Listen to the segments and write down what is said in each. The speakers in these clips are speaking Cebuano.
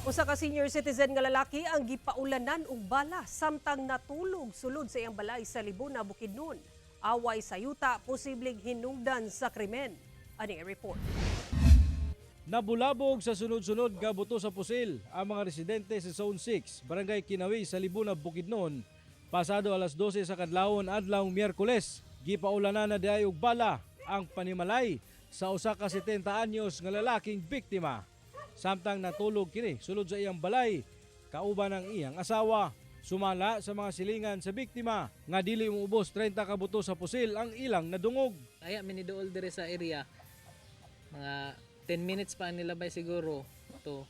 Usa ka senior citizen nga lalaki ang gipaulanan og bala samtang natulog sulod sa iyang balay sa Libuna, Bukidnon. Away sa yuta posibleng hinungdan sa krimen. Ani ang report. Nabulabog sa sunod-sunod nga buto sa pusil ang mga residente sa Zone 6, Barangay Kinawi sa Libuna, Bukidnon. Pasado alas 12 sa kadlawon adlaw Miyerkules, gipaulanan na diay og bala ang panimalay sa usa ka 70 anyos nga lalaking biktima. Samtang natulog kini sulod sa iyang balay kauban ang iyang asawa. Sumala sa mga silingan sa biktima nga dili moubos 30 ka buto sa pusil ang ilang nadungog. Aya mi niduol dire sa area. Mga 10 minutes pa ang nilabay siguro to.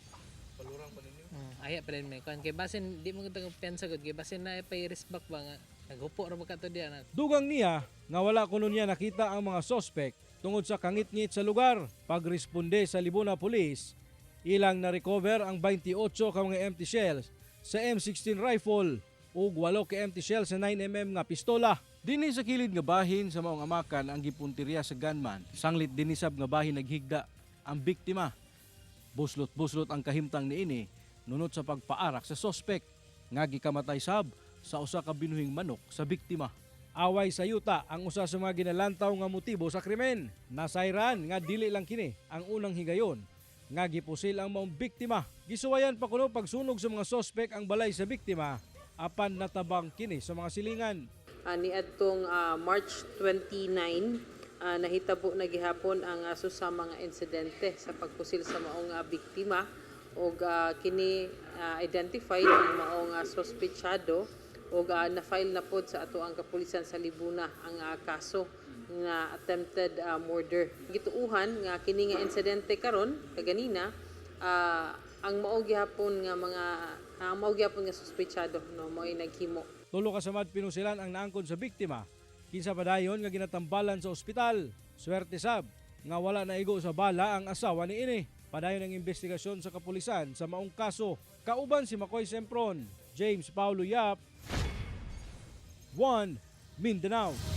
Palurang pa ninyo? Aya pa rin may kuan kay basin di mo kita pensa gud kay basin na pa back ba nga naghupo ra ba ka to diya na. Dugang niya nga wala kuno niya nakita ang mga sospek tungod sa kangitngit sa lugar. Pagresponde sa Libuna Police, ilang na-recover ang 28 ka mga empty shells sa M16 rifle ug 8 ka empty shells sa 9 mm nga pistola. Dinhi sa kilid nga bahin sa maong amakan ang gipuntirya sa gunman. Sanglit dinhi sab nga bahin naghigda ang biktima. Buslot-buslot ang kahimtang niini nunot sa pagpaarak sa sospek nga gikamatay sab sa usa ka binuhing manok sa biktima. Away sa yuta ang usa sa mga ginalantaw nga motibo sa krimen. Nasayran nga dili lang kini ang unang higayon nga gipusil ang maong biktima. Gisuwayan pa kuno pagsunog sa mga sospek ang balay sa biktima apan natabang kini sa mga silingan. Niadtong March 29, nahitabo na gihapon ang susama nga insidente sa pagpusil sa maong biktima ug kini identified ang maong sospechado ug na-file na pod sa atoang kapulisan sa Libuna ang kaso nga attempted murder. Gituuhan nga kini nga insidente karon kaganina, ang mao gihapon nga mga ang mao gihapon nga sospechado no mao'y naghimo. Tulo ka samad pinusilan ang naangkon sa biktima. Kinsa padayon nga ginatambalan sa ospital. Swerte sab nga wala naigo sa bala ang asawa niini. Padayon ang investigasyon sa kapulisan sa maong kaso. Kauban si Makoy Sempron, James Paulo Yap, 1 Mindanao.